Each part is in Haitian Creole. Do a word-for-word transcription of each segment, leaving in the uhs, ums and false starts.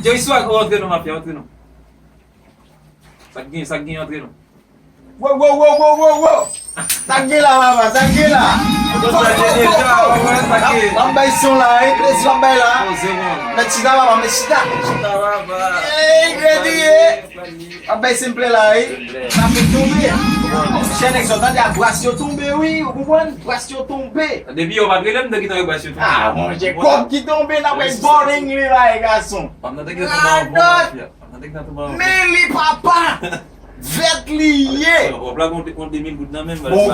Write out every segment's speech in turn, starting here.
Jerry Swag, oh, antre non, mafya, antre non. Sa k gen, sa k gen, antre non. Wo, wo, wo, wo, wo, wo. Sa k gen la, papa, sa k gen la? Fò, fò, fò, fò. M ap bay son la, wi, plezi m ap bay la. Mèt chita, papa, mèt chita. Chita, papa. Ey, gredi, eh. M ap bay senp la, wi. N ap tonbe. Chè nèg sa, tande a bras yo tonbe, wi, ou konprann? Bras yo tonbe. Depi yo pa t rele m, m te gentan wè bras yo tonbe. Ah, monchè, kòb ki tonbe, n ap wè bowling li la, e gason. Radòt. Men li papa! Vèt li ye! Bon,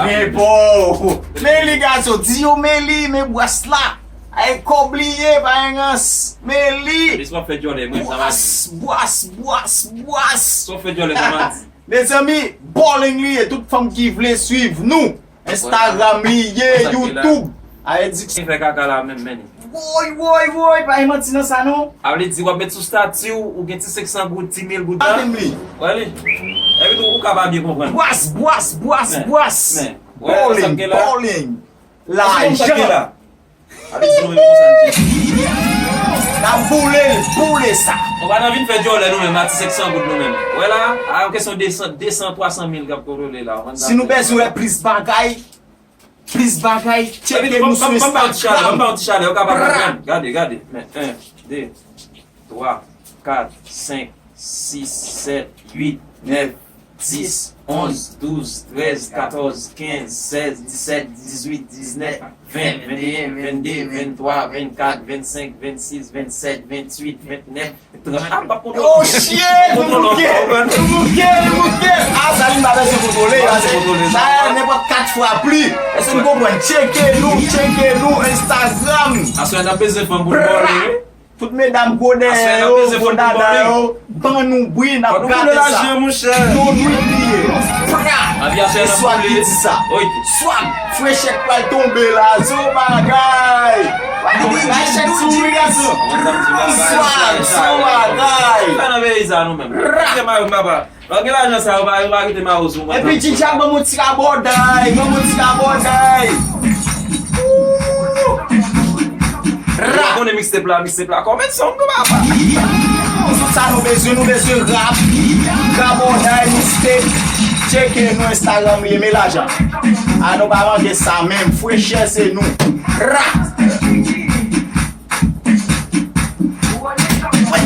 gen pou! Men li gason, di yo men li, men bwas la! Ay kòb li ye, pa gen rans! Men li! Bwas, bwas, bwas, bwas! Mezanmi, bowling li ye, tout fanm ki vle swiv nou! Instagram li ye, YouTube. Aye di ki fè kaka la menm, men. Woy, woy, woy, pa gen manti nan sa non. A vle di w ap met sou stati w, ou gen ti senk san goud, ti mil goud la. Pa menm li. Wè li. Epi tou, ou ka pa byen konprann. Bwas, bwas, bwas, bwas. Bowling, bowling. Lajan. Avèk zon yo konsa n tcheke. N ap boule l, boule sa. Nou pa nan vin fè djòlè nou menm, a ti senk san goud nou menm. Wè la, a yon kesyon de san, de san, twa san mil k ap kontwole la. Si nou bezwen wè plis bagay, plis bagay, tcheke nou sou Instagram. Ban m ba yon ti chalè, ou kapab konprann. Gade, gade. Men, en, de, twa, kat, senk, sis, sèt, uit, nèf, dis, onz, douz, trèz, katòz, kenz, sèz, disèt, dizuit, diznèf, ven, venteyen, vennde, venntwa, vennkat, vennsenk, vennsis, vennsèt, vennwit, vennèf, trant. A, m p ap konte. Oh shit! Nou bouke! Nou bouke! Nou bouke! A, sa li m pa bezwen kontwole. Sa nenpòt kat fwa pli. Èske n konprann? Tcheke nou, tcheke nou, Instagram. Aswè n ap bezwen fanm pou n bòle, wi. Tout medam gwo dèyè yo, gwo dada yo, ban nou bri, n ap gate sa. Fò nou boule lajan, monchè. Nou dwe bliye. Fra! E Swag ki di sa. Swag! Frechèt pral tonbe la, se yon bagay! Frechèt souri, gason! Swag, se yon bagay! Fè nan peyi sa nou menm. Kite mayo m, papa. Lè w gen lajan sa, yo pa, yo pa kite mayo sou ou. Epi Djidja, ban m yon ti rabòday, ban m yon ti rabòday. Ou konnen mixtape la, mixtape la kòmèt song, papa. Tout sa nou bezwen, nou bezwen rap, rabòday, mixtape. Tcheke nou Instagram li ye, men lajan. A nou pa manke sa menm, frechè se nou. Rap! Mwen,